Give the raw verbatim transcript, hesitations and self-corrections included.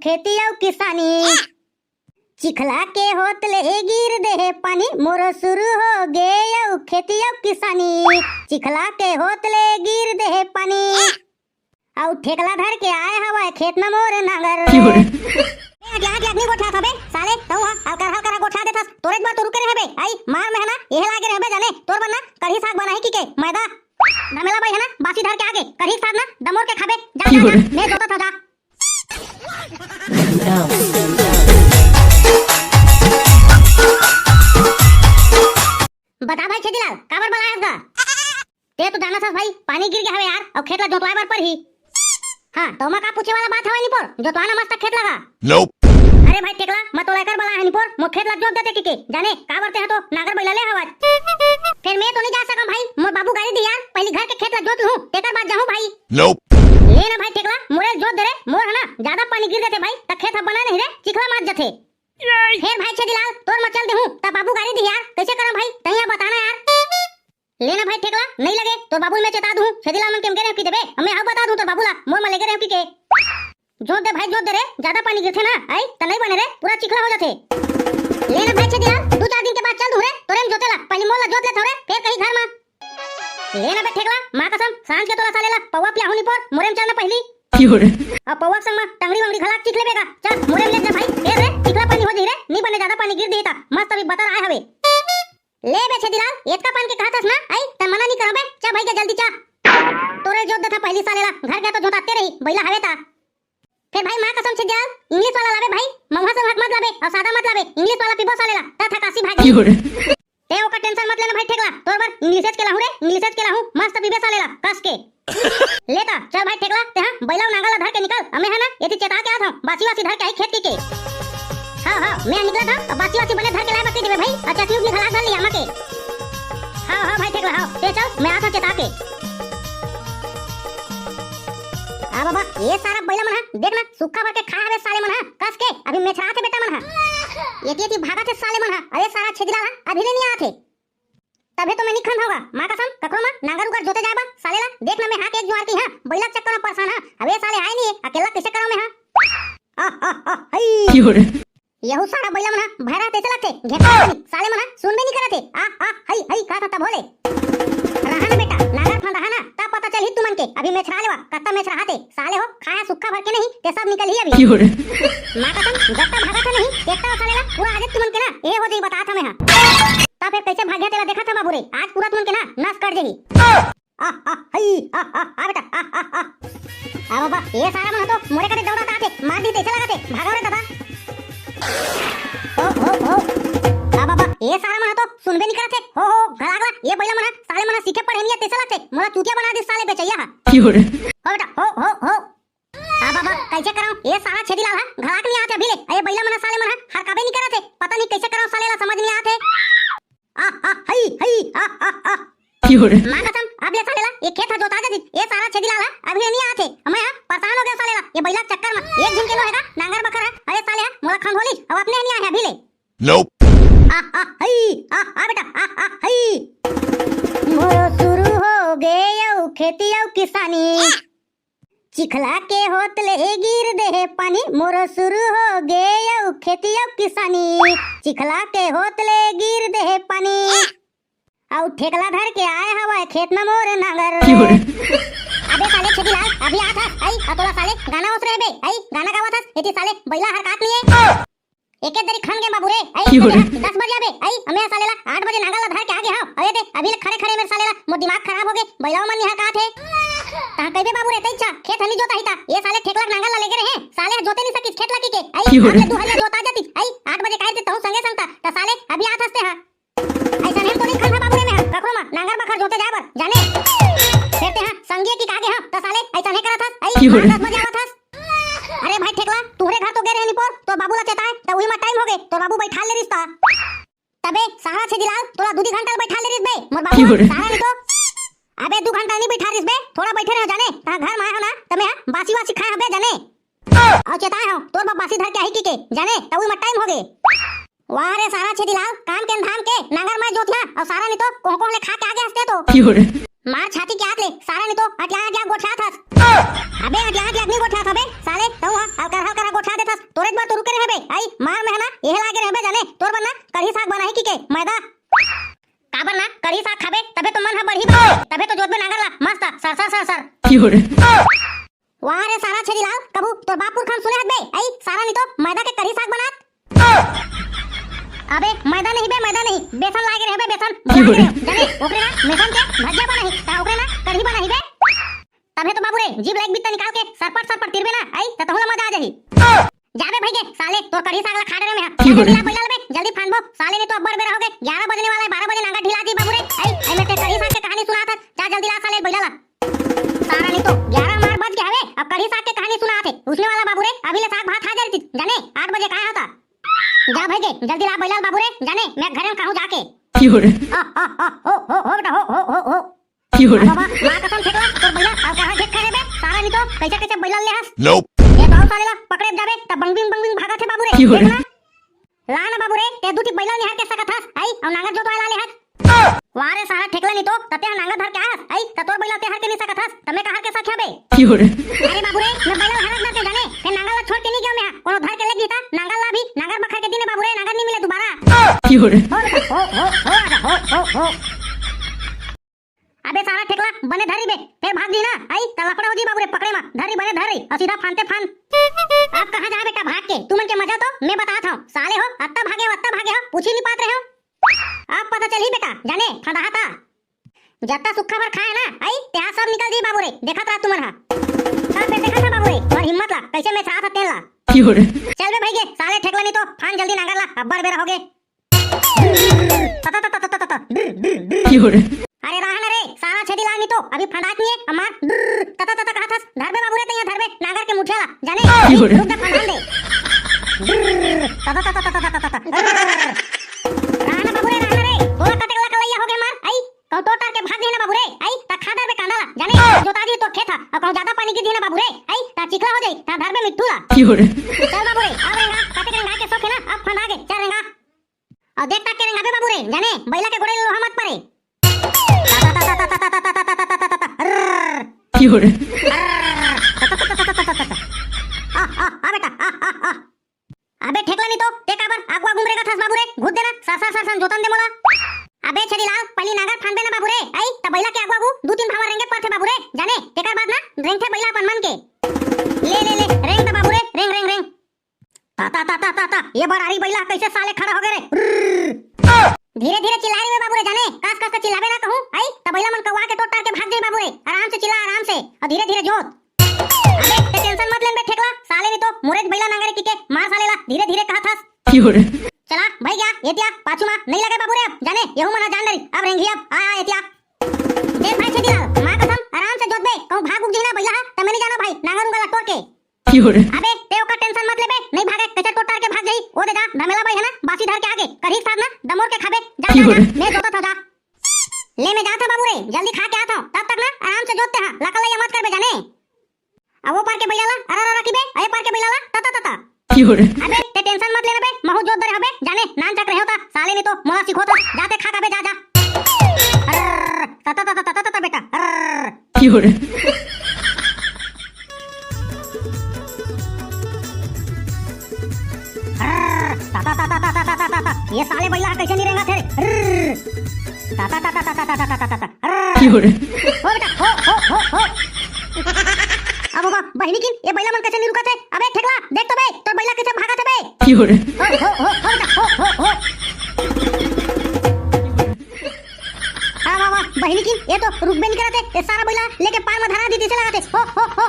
खेती अउ किसानी। चिखला के होत ले गिर देहे पानी, मोरो शुरू हो गे अउ खेती अउ किसानी। चिखला के होत ले गिर देहे पानी, अउ ठेकला धर के आए हवय खेत म मोर नांगर। ए, हटिया, हटिया, नहीं गोठियात हबे, साले, तहूं ह, हल्कर, हल्कर गोठिया देथस, तोरेच बर तो रुके रहे हबे, आई, मार में है ना, एहे लागे रहे हबे जाने, तोर बर ना, कढ़ी साग बनाही की के, मैदा, धमेला बाई है ना, बासी धर के आगे, कढ़ी साग ना, दमोर के खाबे, जा, जा, जा, मैं जोतत हव, जा। बता भाई छेदीलाल, काबर बलायस गा? ते तो जानत हस भाई, पानी गिर गे हवे यार, अउ खेत ला जोतवाए बर परही। हाँ, त ओमा का पूछे वाला बात हवय निपोर, जोतवा ना मस्त खेत ला गा। Nope। अरे भाई ठेकला, मैं तोला एकर बलाय हंव निपोर, मोर खेत ला जोत देते किके, जाने काबर तेहा तो नांगर बइला ले हवस। फेर मैं तो नहीं जा सकंव भाई, मोर बाबू गारी दिही यार, पहिली घर के खेत ला जोत लूहूं, तेकर बाद जाहूं भाई। Nope। ले ना भाई ठेकला, मोरे जोत दे रे, मोर है ना, जादा पानी गिर देथे भाई, त खेत ह बना नहीं रे, चिखला मात जथे। फेर भाई छेदीलाल, तोर म चल देहूं, त बाबू गारी दिही यार, कइसे करंव भाई, तहीं ह बता ना यार। ले ना भाई ठेकला, नहीं लगे, तोर बाबू ल मैं चेता दूहूं, छेदीलाल मन के म गे रहेंव कि देबे, अउ मैं हाव बता दूहूं तोर बाबू ला, मोर म लेगे रहेंव किके। जोत दे भाई, जोत दे रे, जादा पानी गिरथे ना, आई, त नहीं बने रे, पूरा चिखला हो जाथे। ले ना भाई छेदीलाल, दू चार दिन के बाद चल दूहूं रे, तोरे म जोते ला, पहिली मोर ला जोत लेथंव रे, फेर कहीं घर म। ले ना बे ठेकला, माँ कसम, सांझ के तोला साले ला, पौवा पियाहूं निपोर, मोरे म चल ना पहिली। अउ पौवा के संग म टंगड़ी वंगड़ी घला चीख लेबे गा, चल, मोरे म ले जा भाई, फेर रे, चिखला पानी हो जही रे, नहीं बने जादा पानी गिर दिही त, मस्त अभी बतर आए हवे। ले बे छेदीलाल, एतका पान के कहत हस ना, आई, त मना नहीं करंव बे, चा भाई के जल्दी चा। तोरे जोत देथंव पहिली साले ला, घर के तो जोताते रही, बइला हवे ता। फेर भाई माँ कसम छेदीलाल, English वाला लाबे भाई, महुआ संग मत लाबे, अउ सादा मत लाबे, English वाला पीबो साले ला, त थकासी भाग जाही। ते ओकर tension मत लेना भाई ठेकला, तोर बर English के लाहूं रे, English के लाहूं, मस्त पीबे साले ला, कस के। ले त, चल भाई ठेकला, तेहा बइला अउ नांगर ला धर के निकल, अमे हा ना, एती चेता के आत हंव, बासी वासी धर के आही खेत किके। हाँ, हाँ, मैं निकलत हंव, अउ बासी वासी बने धर के लाए बर कहि देबे भाई, अउ चटनी उटनी घला धर लिया आमा के। हाँ, हाँ भाई ठेकला, हाँ, ते चल, मैं आत हंव चेता के। आ बाबा, ए सारा बइला मन ह, देख ना, सुक्खा भर के खाए हवे साले मन ह, कस के, अभी मेछरात हे बेटा मन ह। एती एती भागत हे साले मन ह, अरे सारा छेदीलाल ह, अभी ले नहीं आत हे। तभे तो मैं निखन होगा, माँ कसम, ककरो म नांगर उगर जोते जाए बा, साले ला, देख ना मैं हा के एक जुआर की हाँ, बइला चक्कर म परेशान हा, अबे साले आए नहीं, अकेला कइसे करंव मैं हा? आ, आ, आ, हई। यहू सारा बइला मन हा, भैरा तइसे लगथे, घेंटा पानी, साले मन हा, सुनबे नहीं करत हे, आ, आ, हई, हई, का था तब होले? रहा ना बेटा, नांगर फंदा हा ना, तब पता चलही तुमन के, अभी मेछरा लेवा, कत्ता मेछरा हाथे, साले हो, खाया सुक्खा भर के नहीं, ते सब निकल ही अभी। माँ कसम, जत्ता भागत हे नहीं, तेत्ता साले ला, पूरा आदत तुमन के ना, ए हो जाई बतात हमें हा। त फेर कइसे भाग्य तेला देखत हंव बाबू रे, आज पूरा तुमन के ना नस कट जही। आ, आ, हई, आ, आ, आ बेटा, आ, आ, आ। आ बाबा, ए सारा मन तो मोरे कते दौड़त आथे, मार दी तइसे लगत हे, भागव रे दादा। हो, हो, हो। आ बाबा, ए सारा मन तो सुनबे नहीं करत हे, हो, हो, घला, घला, ए बइला मन, साले मन सीखे पढ़े नहीं हे तइसे लगथे, मोला चूतिया बना दिस साले बेचैया हा। हो बेटा, हो, हो, हो। आ बाबा, कइसे करंव? ए सारा छेदीलाल ह, घला के नहीं आत हे अभी ले। ए बइला मन ह, साले मन ह, हरकाबे नहीं करत हे। पता नहीं कइसे करंव, साले ला समझ नहीं आत हे। आ, आ, हई, हई, आ, आ, आ। माँ कसम, अब ले साले ला, ए खेत ह जोता जतिस। ए सारा छेदीलाल ह, अभी ले नहीं आत हे। मैं ह, परेशान हो गेंव साले ला, ए बइला के चक्कर म। एक झिन के नो हे गा, नांगर बखर ह। अरे साले ह, मोला खंगोलिस, अउ अपने नहीं आए हे अभी ले। Nope। आ, आ, हई, आ, आ बेटा, आ, आ, हई। मोरो शुरू हो गे अउ खेती अउ किसानी। चिखला के होत ले गिर देहे पानी, मोरो शुरू हो गे अउ खेती अउ किसानी। चिखला के होत ले गिर देहे पानी, अउ ठेकला धर के आए हवय खेत म मोर नांगर। अबे साले छेदीलाल, अभी आत हस, आई, अउ तोला साले गाना ओसरे हे बे, आई, गाना गावत हस, एती साले बइला हरकात नहीं हे। एके दरी खन गे बाबू रे, आई, दस बजे आबे, आई, अमे साले ला आठ बजे नांगर ला धर के आगे हंव, अबे ते, अभी ले खड़े खड़े मेर साले ला, मोर दिमाग खराब हो गे, बइलावा मन निहा काथे। तहां कहिबे बाबू रे, तइच्छा, खेत हनी जोता ही ता, ए साले ठेकला के नांगर ला लेगे रहे, साले ह जोते नहीं सकिस खेत ला किके, आई, अबे दू हलिया जोता जतिस, आई, आठ बजे काहे ते तहूं संगे संग ता, त साले अभी आत हस ते हा। अइसन हे तो नहीं खन हा बाबू रे मैं हा, कखरो मा, नांगर बखर जोते जाए बर, जाने। फेर ते हा, संगी की कागे हा, त साले, अइसन हे करत हस, आई, दस बजे आवत हस। अरे भाई ठेकला, तुहरे घर तो गे रहे निपोर, तोर बाबू ला चेताए, त उही मा टाइम हो गे, तोर बाबू बइठाल ले रिस ता। तबे, सारा छेदीलाल, तोला दू दी घंटा ले बइठाल ले रिस बे, मोर बाबू ला, सारा नहीं तो। अबे दू घंटा नहीं बइठाल रिस बे, थोड़ा बइठे रहे जाने, तहां घर मा आए हंव ना, त मैं हा बासी वासी खाए हंव बे जाने। अउ चेताए हंव, तोर बाप बासी धर के आही किके, जाने, त उही मा टाइम हो गे। वाह रे सारा छेदीलाल, काम के अंधाम के, नांगर मैं जोतिहा, अउ सारा नहीं तो, कोह कोह ले खा के आगे हस ते तो। मार छाती के आत ले, सारा नहीं तो, अटिया अटिया गोठियात हस। अबे अटिया अटिया नहीं गोठियात हबे, साले, तहूं हा, हल्कर हल्कर गोठिया देथस, तो रुके रहे बे, आई मार में है ना, एहे लागे रहे बे जाने, तोर बर ना कढ़ी साग बनाही कहिके मैदा। काबर ना कढ़ी साग खाबे, तभे तो मन ह बढ़ही बा, तभे तो जोतबे नांगर ला मस्त सर सर सर सर। वाह रे सारा छेदी लाल, कभू तोर बाप पुरखा म सुने हस बे, आई सारा नी तो मैदा के कढ़ी साग बनात। अबे मैदा नहीं बे, मैदा नहीं, बेसन लागे रहे बे, बेसन। जाने ओकरे ना बेसन के भजिया बनाही, ता ओकरे ना कढ़ी बनाही बे। तभे तो बाबू रे, जीभ ला एक बित्ता निकाल के सरपट सरपट तिरबे ना, आई, त तहूं ला मजा आ जाही। जाबे भइगे, साले, तोर कढ़ी साग ला खा डरे में हा। जा जल्दी ला बइला ला बे, जल्दी फांदबो, साले, नहीं तो अब्बड़ बेरा होगे, ग्यारह बजने वाला है, बारह बजे नांगर ढिला जी बाबू रे। आई, आई, मैं ते कढ़ी साग के कहानी सुनात हस, जा जल्दी ला साले बइला ला। सारा नहीं तो ग्यारह मार बज के हवे, अब कढ़ी साग के कहानी सुनात हे, उसने वाला बाबू रे, अभी ले साग भात खा जा रही थी, जाने, आठ बजे कहा होता। जा भइगे, जल्दी ला बइला ला बाबू रे, जाने, मैं घरे में कहूँ जाके। आ, आ, आ, हो, हो, हो बेटा, हो, हो, हो, हो। बाबा, माँ कसम ठेकला, तोर बइला अउ कहाँ घेक करे बे? सारा नहीं तो कैसे कैसे बइला ले हस? Nope। ये तो साले ला पकड़े जाबे, त बंगबिंग बंगबिंग भागत हे बाबू रे। देख ना। ला ना बाबू रे, ते दू ठी बइला निहार के सकत हस, आई, अउ नांगर जोतवाए ला ले हस। वाह रे सारा ठेकला नहीं तो, त ते हा नांगर धर के आस, आई, त तोर बइला ते हर के नहीं सकत हस, त मैं कहाँ के सख्या बे? अरे बाबू रे, मैं बइला हरत ना ते जाने, ते नांगर ला छोड़ के नहीं गया मैं, कोनो धर के ले गीता, नांगर ला भी, नांगर बखर के दिन है बाबू रे, नांगर नहीं मिले दोबारा। हो बेटा, हो, हो, हो राजा, हो, हो, हो। अबे सारा ठेकला, बने धरी बे, फेर भाग जी ना, आई, त लफड़ा हो जी बाबू रे, पकड़े मा, धरी बने धरी, अउ सीधा फांदते फांद। अब कहाँ जा बेटा भाग के, तुमन के मजा तो मैं बतात हूँ, साले हो, अत्ता भागे हो, अत्ता भागे हो, पूछी नहीं पात रहे हो। अब पता चलही बेटा, जाने, फंदाहा ता। जत्ता सुक्खा भर खाए ना, आई, तेहा सब निकल जी बाबू रे, देखत रहा तुमन हा। तब फेर देखत हा बाबू रे, तोर हिम्मत ला, कैसे मैं साथ तेन ला। चल बे भइगे, साले ठेकला नहीं तो, फांद जल्दी नांगर ला, अब्बड़ बेरा होगे। तता, तता, तता, तता। अरे रहा ना रे, सारा छेदी लाल नहीं तो, अभी फंदात नहीं है, अमार। तता, तता, कहा था, धर बे बाबू रे, तैया धर बे, नांगर के मुठिया ला, जाने, रुक जा, फंदान दे। तता, तता, तता, तता, तता। रहा ना बाबू रे, रहा ना रे, तोला कतेक ला कलैया होगे मार, आई, कहूँ तोड़ तार के भाग जाही ना बाबू रे, आई, त खा डरबे कांदा ला, जाने, जोता जी तोर खेत हा, अउ कहूँ ज्यादा पानी गिर जाही ना बाबू रे, आई, त चिखला हो जाही, त धरबे मिट्ठू ला। चल बाबू रे, अब रेंगा, कतेक रेंगा के शौक है ना, अब फंदा गे, चल रेंगा। अउ देख ताक के रेंगाबे बाबू रे, जाने, बइला के गोड़े लोहा मत परे। आ, आ, आ बेटा, आ, आ, आ। अबे ठेकला नहीं तो, ते काबर आगू आगू में रेंगत हस बाबू रे, घुस देना, सर सर सर सर जोतन दे मोला। अबे छेदी लाल, पहली नांगर फांदबे ना बाबू रे, आई, त बइला के आगू आगू दू तीन भावर रेंगे परथे बाबू रे, जाने, तेकर बाद ना रेंगथे बइला अपन मन के। ले, ले, ले, रेंग त बाबू रे, रेंग, रेंग, रेंग। ता, ता, ता, ता, ता, ता, ये बरारी बइला कैसे साले खड़ा होगे रे? धीरे धीरे चिल्ला रही बाबू रे, जाने, कस कस से चिल्लाबे ना कहूँ, आई, त बइला मन कौवा के टोट टार के भाग जाई बाबू रे, आराम से चिल्ला, आराम से, अउ धीरे धीरे जोत। अबे, ते tension मत लेन बे ठेकला, साले नहीं तो मुरेज बइला नांगरे किके, मार साले ला, धीरे धीरे कहत हस। चला, भइगे, एतिया, पाछू मा, नहीं लगे बाबू रे अब, जाने, यहू मन हा जान डरी, अब रेंगी अब, आ, आ, एतिया। देख भाई छेदी लाल, माँ कसम, आराम से जोत बे, कहूँ भाग उग जी ना बइला हा, त मैं नहीं जाना भाई, नांगर उंगर ला टोर के। अबे, ते ओकर tension मत लेबे, नहीं भागे, कैसे टोट टार के भाग जाई, ओ दे जा, धमेला भाई है ना, बासी धर के आगे, कढ़ी साग ना, दमोर के खाबे, जा, जा, जा, मैं जोतत हूँ, जा। ले, मैं जात हूँ बाबू रे, जल्दी खा के आत हूँ, तब तक ना, आराम से जोतते हाँ, लकल लैया मत करबे जाने। अब वो पार के बइला ला, अरा, अरा, रखी बे, अरे पार के बइला ला, तता, तता। अबे, ते tension मत लेना बे, महू जोत दरे हबे, जाने, नान चक रहे होता, साले नहीं तो, मोला सिखोता, जाते खा खाबे, जा, जा। अर्र, तता, तता, तता, तता, बेटा, अर्र। अर्र, तता, तता, तता, तता, तता, तता। ये साले बइला कैसे नहीं रेंगत हे रे? अर्र। तता, तता, तता, तता, तता, तता। अर्र। ओ बेटा, हो, हो, हो, हो। अब बाबा, बहिनी किन, ये बइला मन कैसे नहीं रुकत हे? अबे ठेकला, देख तो बे, तोर बइला कैसे भागत हे बे। हो, हो, हो, हो बेटा, हो, हो, हो। आ, वाह, वाह, बहिनी किन, ये तो रुकबे नहीं करत हे, ये सारा बइला लेके पार में धरा दी, जैसे लगत हे। हो, हो, हो।